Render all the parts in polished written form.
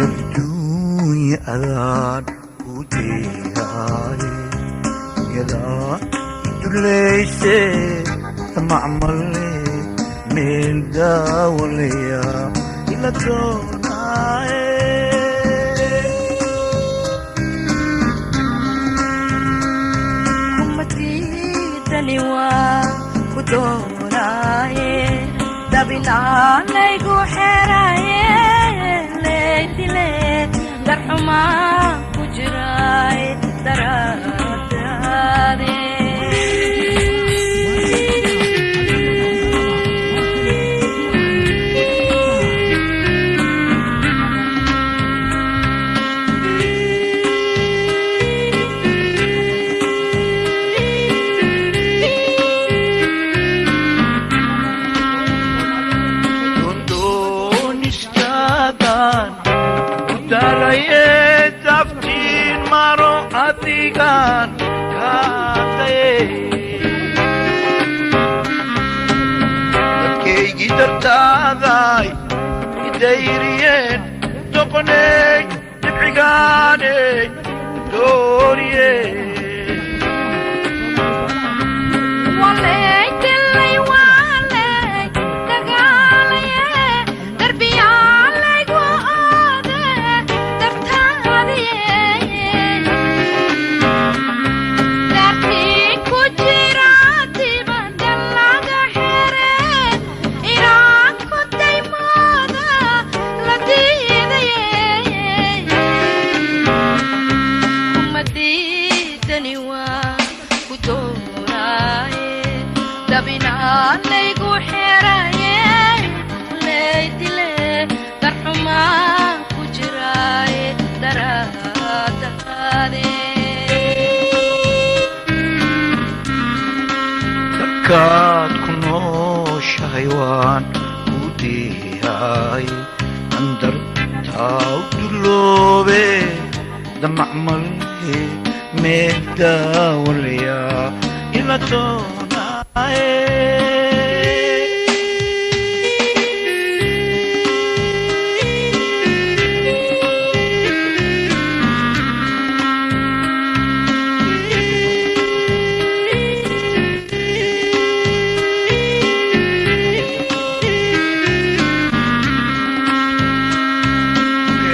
Adduunya adaan ku deehaaye, yadaa iduleyse damacmale meel daawalaya ila doonaaye. Kumatiidani waa ku doonaaye, dabinaalaygu xeraaye, leydile darxumaa ku jiraay daraadaade. Doondoonistaadan ku daalaye, daftiin maro adigaan kaadaye, dadkaygii dartaaday idayriyeen, doqoney dhibcigaaney dooriye. Walay dilay, walay dagaalaye, darbiyaalaygu aade dartaadiye, daartii ku jira dibadda laga xere, inaan ku daymooda la diidaye. Kumadiidani waa ku doonaaye, dabinaalaygu xeraye, leydile darxumaa ku jiraaye daraadaade. Dalkaad ku nooshahay waan ku deehaay, andartaa u duloobe, damacmale meel daawalaya ila doonaaye.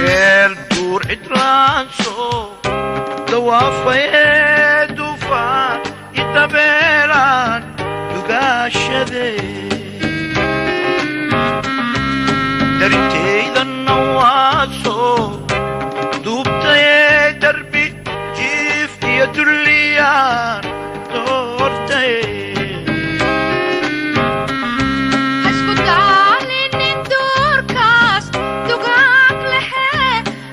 Meel duur cidraanso dawaafaye, dufaan idabeelaan dugaashade, darintaydanna waaso duubtaye, darbi jiif iyo dulliyaan doortaye. Haisku daalinin duurkaas dugaag lehe,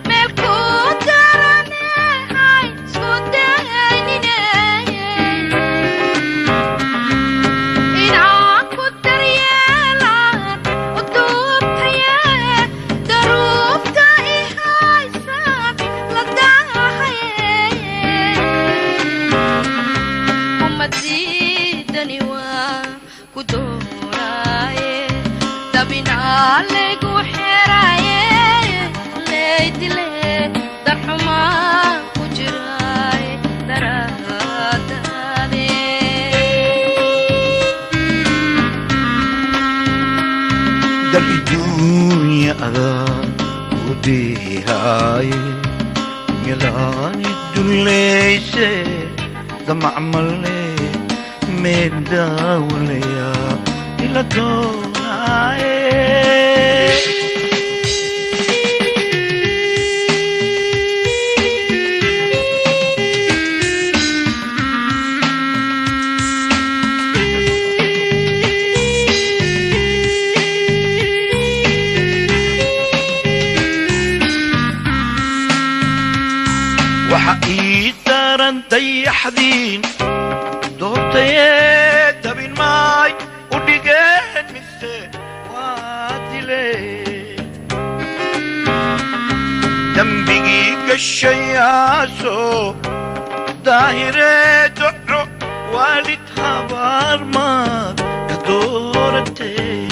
meel ku daranehay isku daynine, inaan ku daryeelaan u duubtaye, daruufta i haysan la daahaye. Kumadiidani waa ku doonaaye, dabinaalaygu xeraaye, leydile darxumaa ku jiraaye daraadaade. Dal adduunya adaan ku deehaaye, yalaan iduleyse, damacmale meel daawalaya ila doonaaye. Waxa ii daran dayaxdiin doortayee, dabin maay u dhigeen mise waa dileen, dembigii gashayaasoo daahiree, doco waalid habaar maad ka dooratee.